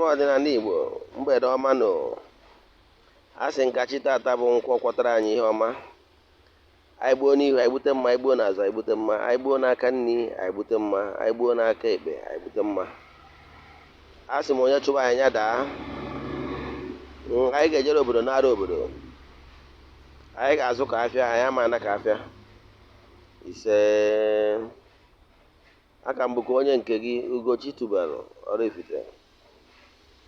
Ụmụ ọdịnala Igbo, mgbede ọma nụ. A sị nka chi tata bụ nkwọ kwọtara anyị ihe ọma. Anyị gbuo n'ihu, anyị gbute mma, anyị gbuo n'azụ, anyị gbute mma, anyị gbuo n'aka nri, anyị gbute mma, anyị gbuo n'aka ekpe, anyị gbute mma. A sị m onye chụba anyị ya daa. Anyị ga-ejere obodo nara obodo. Anyị ga-azụ ka afịa, anyị ama ana ka afịa. Ise, aka m bụkwa onye nke gị, Ugochi tubelu Oraifite.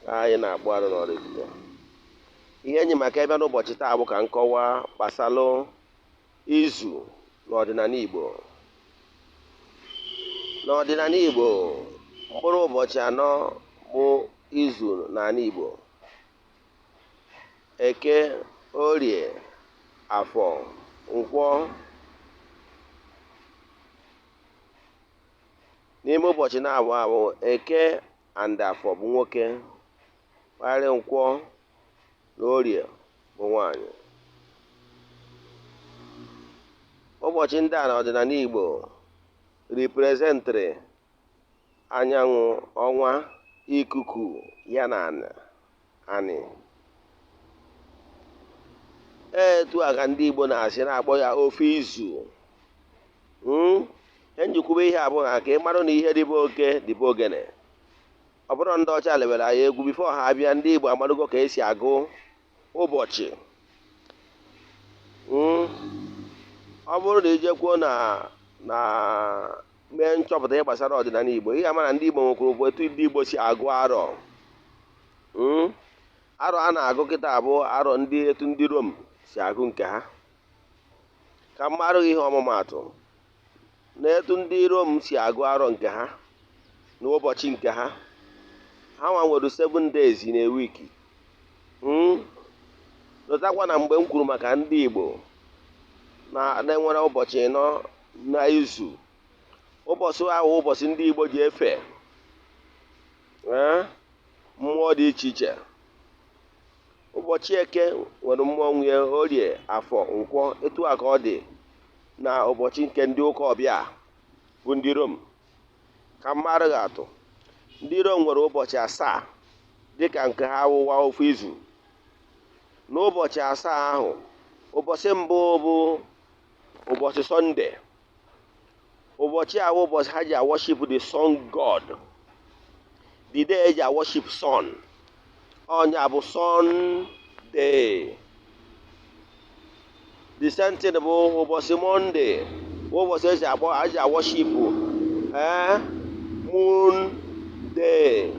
Anyị na-akpụ arụ na Oraifite. Ihe enyi maka ebe n'ụbọchị taa bụ ka nkọwa gbasalụ izu n'ọdịnala Igbo. N'ọdịnala Igbo, mkpụrụ ụbọchị anọ bụ izu n'ala Igbo: Eke, Orie, Afọ, Nkwọ. N'ime ụbọchị na-abụ abụ, Eke and Afọ bụ nwoke, kparị Nkwọ na Orie bụ nwaanyị. Ụbọchị ndị a n'ọdịnala Igbo riprezentịrị anyanwụ, ọnwa, ikuku ya na anị. Etu a ka ndị Igbo na-asị na-akpọ ya ofe izu. Ihe njikwube ihe a bụ na ka ị marụ na ihe dịbe oke dịbe ogene. Ọ bụrụ ndị ọcha lebere anyị egwu before ha abịa, ndị Igbo amarụgo ka esi agụ ụbọchị. Ọ bụrụ na ijekwuo na mee nchọpụta ihe gbasara ọdịnala Igbo, ị ga-ama na ndị Igbo nwekwara etu ndị Igbo si agụ arọ. Arọ a na-agụ kịta abụ arọ ndị etu ndị Rom si agụ nke ha. Ka m marụ ihe ọmụmaatụ na etu ndị Rom si agụ arọ nke ha n'ụbọchị nke ha, ha nwa nwere 7 days in a week. Lọtakwa na mgbe m kwuru maka ndị Igbo na-enwere ụbọchị ịnọ na izu, ụbọchị ahụ ụbọchị ndị Igbo ji efe mmụọ dị iche iche. Ụbọchị Eke nwere mmụọ nwunye, Orie, Afọ, Nkwọ. Etu a ka ọ dị na ụbọchị nke ndị ụka ọbịa bụ ndị Rom. Ka m marụ gị atụ, ndị Rom nwere ụbọchị asaa dịka nke ha wụwa ofu izu. N'ụbọchị asaa ahụ, ụbọchị mbụ bụ ụbọchị Sọnde. Ụbọchị ahụ ụbọchị ha ji worship the sun god, the day eji worship sun, ọnya bụ Sunday. The same thing bụ ụbọchị Monday, ụbọchị eji akpọ eji worship moon day.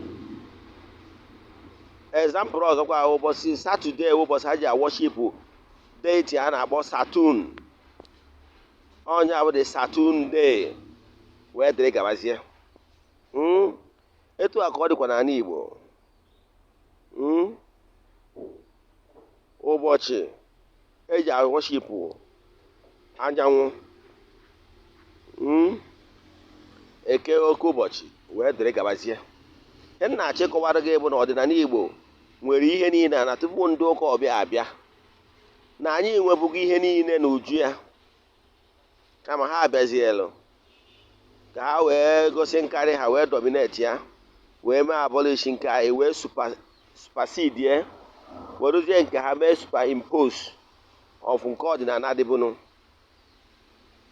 Example ọzọkwa, ụbọchị Saturday, ụbọchị ha ji worship deity a na-akpọ Saturn, ọnya bụ the Saturn day, wee dịrị gabazie. Etu a ka ọ dịkwa n'ala Igbo. Ụbọchị eji worship anyanwụ, Eke, oke ụbọchị, wee dịrị gabazie. Ihe m na-achọ ịkọwara gị bụ na ọdịnala Igbo nwere ihe niile na tupu ndị ụka ọbịa abịa, na anyị nwebugo ihe niile n'uju ya, kama ha abịazielu ka ha wee gosi nkarị ha, wee dominate ya, wee mee abolish nke anyị, wee supersede, werezie nke ha mee superimpose of nke ọdịnala dịbụnụ.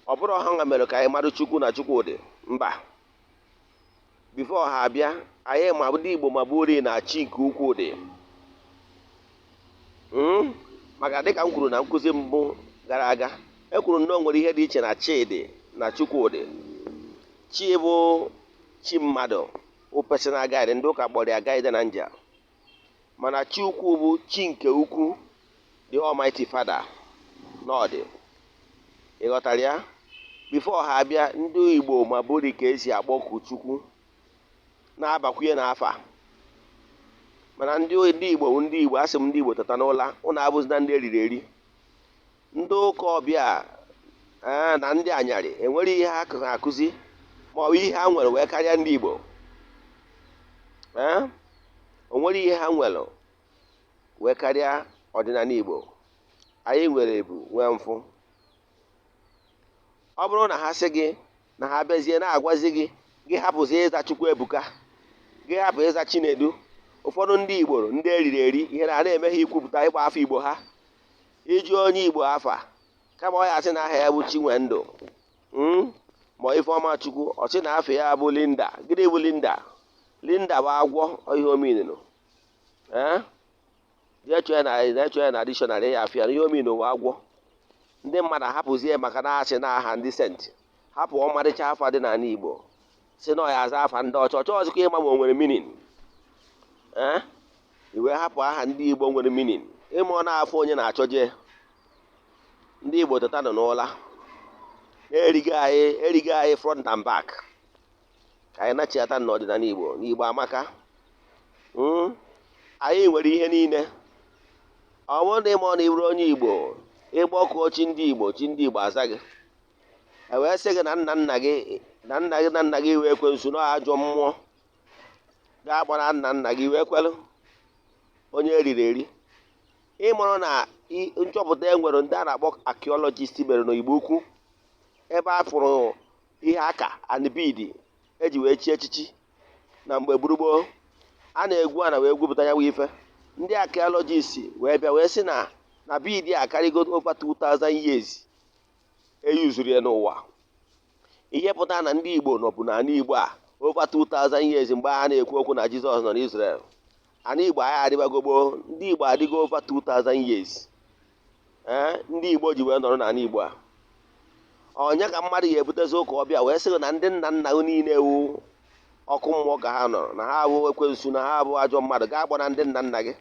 Ọ bụrụ ha nwa mere ka anyị marụ Chukwu na Chukwu dị mba. Before ha abịa, anyị ma ndị Igbo ma bụri na chi nke ukwuu dị. Maka dịka m kwuru na nkụzi mbụ gara aga, e kwuru na o nwere ihe dị iche na Chidi na Chukwudị. Chi bụ chi mmadụ, bụ personal guide, ndị ụka kpọrọ ya guardian angel, mana chi ukwu bụ chi nke ukwu, the Almighty Father n'ọdị. Ị ghọtara ya? Before ha abịa, ndị Igbo ma bụri ka esi akpọku Chukwu na-abakwunye n'afa. Mana ndị Igbo bụ ndị Igbo. Asị m ndị Igbo tata n'ụla, ụnụ abụzina ndị eriri eri. Ndị ụka ọbịa na ndị anyarị enwere ihe ha akụzi ma ọ bụ ihe ha nwere wee karịa ndị Igbo. O nwere ihe ha nwere wee karịa ọdịnala Igbo? Anyị nwere ebu nwee mfụ. Ọ bụrụ na ha sị gị na ha bịazie na-agwazi gị, gị hapụzi ịza Chukwu Ebuka, gị hapụ ịza Chinedu, Ụfọdụ ndị Igbo, ndị eriri eri, ihe na na-eme ha ikwupụta ịgba afa Igbo ha. Iji onye Igbo afa, kama ọ ya asị na aha ya bụ Chinwendụ, ma Ifeọma Chukwu, ọ sị na afa ya bụ Linda. Gịnị bụ Linda? Linda bụ agwọ. Ihe omenụ, ee, jee chọọ ya na dictionary ya, afịa ihe omenụ bụ agwọ. Ndị mmadụ ahapụzie maka na asị na aha ndị saint, hapụ ọmarịcha afa dị n'ala Igbo, si na ọ ya aza afa ndị ọcha. Ọchọ ọzọkwa ịma ma o nwere meaning, ee, i wee hapụ aha ndị Igbo nwere meaning. Ịma ọ na-afọ onye na-achọ jee. Ndị Igbo, teta nọ n'ụla. Erigo anyị, erigo anyị front and back. Ka anyị nachiata n'ọdịnala Igbo. N'Igbo amaka. Anyị nwere ihe niile. Ọ bụrụ na ịma ọ na ịbụrụ onye Igbo, ịgbọkụọ chi ndị Igbo, chi ndị Igbo aza gị. E wee sị gị na nna nna gị na nna gị na nna gị wee ekwensu na ajọ mmụọ ga-agbara nna nna gị wee kwelụ onye eriri eri. Ịmụrụ na nchọpụta e nwere, ndị a na-akpọ archaeologist mere n'Igbo Ukwu, ebe a fụrụ ihe aka and bead eji wee chie echichi na mgbe gburugburu a na-egwu ana wee gwupụta ya bụ ife. Ndị archaeologist wee bịa wee sị na bead a karịgo over 2000 years eyuzuru ya n'ụwa. Ihe pụtara na ndị Igbo nọbụ n'ala Igbo a over 2000 years mgbe a na-ekwu okwu na Jizọs nọ n'Israel. Ala Igbo anyị adịbago gboo. Ndị Igbo adịgo over 2000 years, ee, ndị Igbo ji wee nọrọ n'ala Igbo a. Onye ka mmadụ ga-ebutezi ụka ọbịa wee sị na ndị nna nna niile ewu ọkụ mmụọ ka ha nọrọ, na ha abụ ekwensu, na ha abụ ajọ mmadụ? Gaa gbara ndị nna nna gị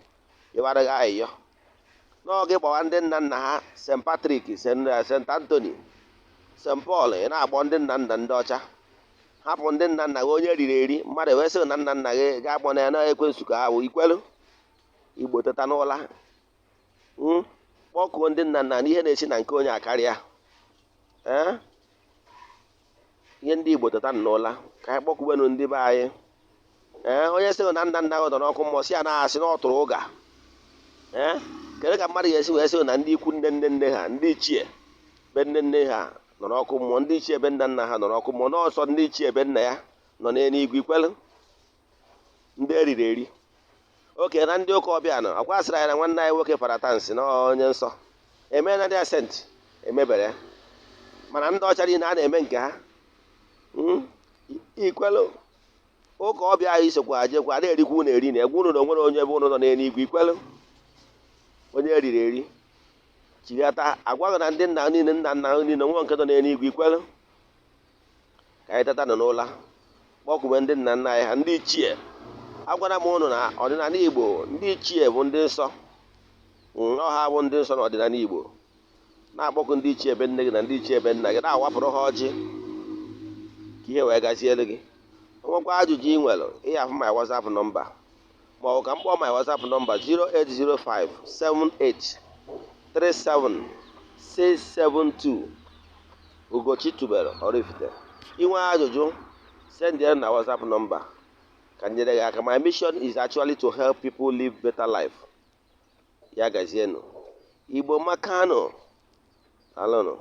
ịwara gị ayịyọ n'oge, gbawa ndị nna nna ha St. Patrick, St. Anthony, St. Paul. Ị na-akpọ ndị nna nna ndị ọcha, hapụ ndị nna nna gị. Onye riri eri mmadụ wee sị na nna nna gị ga-akpọ na ya na ekwensu ka ha bụ ikwelu. Igbo, teta n'ụla. Kpọkuo ndị nna nna n'ihe na-esi na nke onye akarịa. Ee, ihe ndị Igbo, teta n'ụla ka anyị kpọkubenụ ndị be anyị. Ee, onye sị na nna nna gị nọ n'ọkụ mmụọ, si ya na-asị na ọ tụrụ ụga. Ee, kedu ka mmadụ ga-esi wee sị na ndị ikwu nne nne nne ha, ndị ichie be nne nne ha nọ n'ọkụ mmụọ, ndị ichie be nna nna ha nọ n'ọkụ mmụọ, n'ọsọ ndị ichie be nna ya nọ n'eluigwe? Ikwelu ndị eriri eri oke na ndị ụka ọbịa nọ akwa sịrị anyị na nwanne anyị nwoke Fada Tansi na onye nsọ emee na ndị saint emebere ya, mana ndị ọcha niile a na-eme nke ha. Ikwelu ụka ọbịa anyị sokwa jekwa na-erikwa unu eri na egwu unu na onwere onye ebe unu nọ n'eluigwe. Ikwelu onye eriri eri. Chighata agwaghị na ndị nna niile, nna nna niile nwe nke nọ n'eluigwe. Ikwelu ka anyị teta nọ n'ụla, kpọkwube ndị nna nna anyị ha, ndị ichie. Agwara m ụnụ na ọdịnala Igbo, ndị ichie bụ ndị nsọ. Ọha bụ ndị nsọ n'ọdịnala Igbo. Na-akpọkụ ndị ichie ebe nne gị na ndị ichie ebe nna gị, na-awapụrụ ha ọjị ka ihe wee gaziere gị. Nwekwa ajụjụ ị nwere, ị afụ my WhatsApp number, ma ọ bụ ka m kpọọ my WhatsApp number: 0805 78 37 672. Ugochi tubelu Oraifite. Inwe ajụjụ, send ya na WhatsApp number ka m nyere gị aka. My mission is actually to help people live better life. Ya gazienụ. Igbo makanụ, alụnụ.